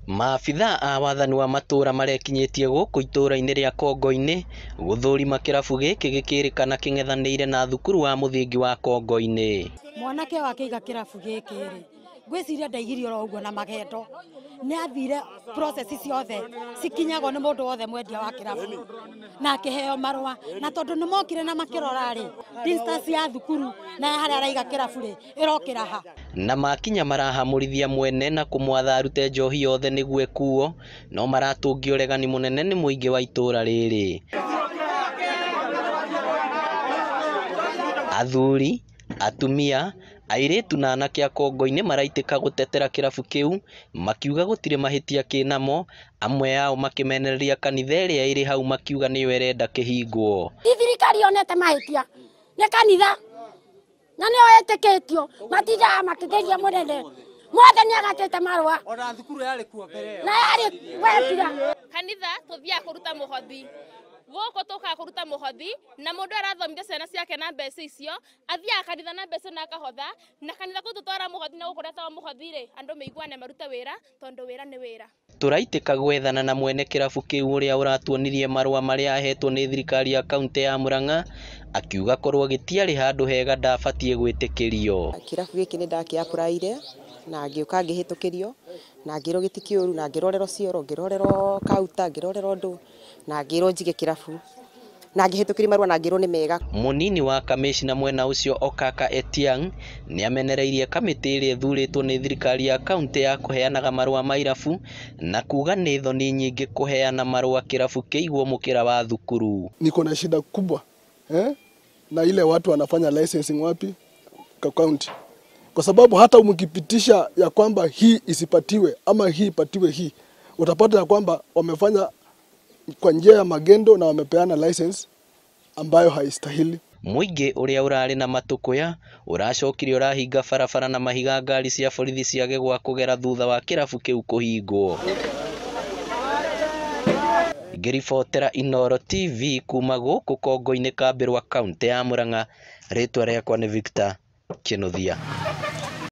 Maabithaa a wathani wa matũra marekinyĩtie gũkũ itũra-inĩ rĩa Kongo-inĩ gũthũrima kĩrabu gĩkĩ gĩkĩrĩkana kĩng'ethanĩire na thukuru wa mũthingi wa Kongo-inĩ. Mwanake ũyũ akĩiga kĩrabu gĩkĩ rĩ, ngwĩciria ndaigire oro ũguo na magendo, nĩ athire process ciothe cikinyagwo nĩ mũndũ wothe mwendia wa kĩrabu na akĩheo marũa, na tondũ nĩ mokire na makĩrora rĩ, distance ya thukuru na harĩa araiga kĩrabu rĩ ĩrokĩra ha. Na makinya marahamũrithia mwene na kũmwatha arute njohi yothe nĩguo ĩkuo, no maratũngio ũregani mũnene nĩ mũingĩ wa itũra rĩrĩ. Athuri, atumia, airĩtu na anake a Kongo-inĩ maraitĩka gũtetera kĩrabu kĩu makiuga gũtirĩ mahĩtia kĩnamo, amwe ao makĩmenereria kanitha ĩrĩa ĩrĩ hau makiuga nĩyo ĩrenda kĩhingwo. Ti thirikari yonete mahĩtia, nĩ kanitha na nĩyo ĩtĩkĩtio, matindaga makĩgeria mũnene mothe nĩ agatĩte marũa ona thukuru yarĩ kuo mbere na yarĩ wetira. Kanitha tũthiaga kũruta mũhothi gũkũ, tũkaga kũruta mũhothi na mũndũ arathomithia ciana ciake na mbeca icio, athiaga kanitha na mbeca na akahotha, na kanitha kũu tũtwara mũhothi na gũkũ ũrethaga mũhothi rĩ, andũ meiguane marute wĩra tondũ wĩra nĩ wĩra. Tũraitĩka gwethana na mwene kĩrabu kĩu ũrĩa ũratuonirie marũa marĩa ahetwo nĩ thirikari ya kaunti ya Murang'a, akiuga korwo gĩtiarĩ handũ hega ndabatiĩ gwĩtĩkĩrio. Kĩrabu gĩkĩ nĩ ndakĩ-apply-ire na ngĩũka ngĩhĩtũkĩrio na ngĩrwo gĩtikĩũru na ngĩrorerwo cioro, ngĩrorerwo kauta, ngĩrorerwo ndũ na ngĩrwo njige kĩrabu na ngĩhĩtũkĩrio marũa na ngĩrwo nĩ mega. Mũnini wa kamĩcina mwena ũcio Okaka Etiang nĩ amenereirie kamĩtĩ ĩrĩa ĩthurĩtwo nĩ thirikari ya kaunti ya kũheanaga marũa ma irabu na kuga nĩ thoni nyingĩ kũheana marũa kĩrabu kĩigwo mũkĩra wa thukuru. Niko na shida kubwa na ile watu wanafanya licensing wapi kwa county, kwa sababu hata mkipitisha ya kwamba hii isipatiwe ama hii ipatiwe hii, utapata ya kwamba wamefanya kwa njia ya magendo na wamepeana license ambayo haistahili. Mũingĩ ũrĩa ũrarĩ na matũkũya ũracokire ũrahinga barabara na mahiga ngari cia borithi ciage gwa kũgera thutha wa kĩrabu kĩu kũhingwo. Ngĩribotera Inooro TV kuma gũkũ Kongo-inĩ Kambĩrwa kaunti ya Murang'a, rĩtwa rĩakwa nĩ Victor Kĩnuthia.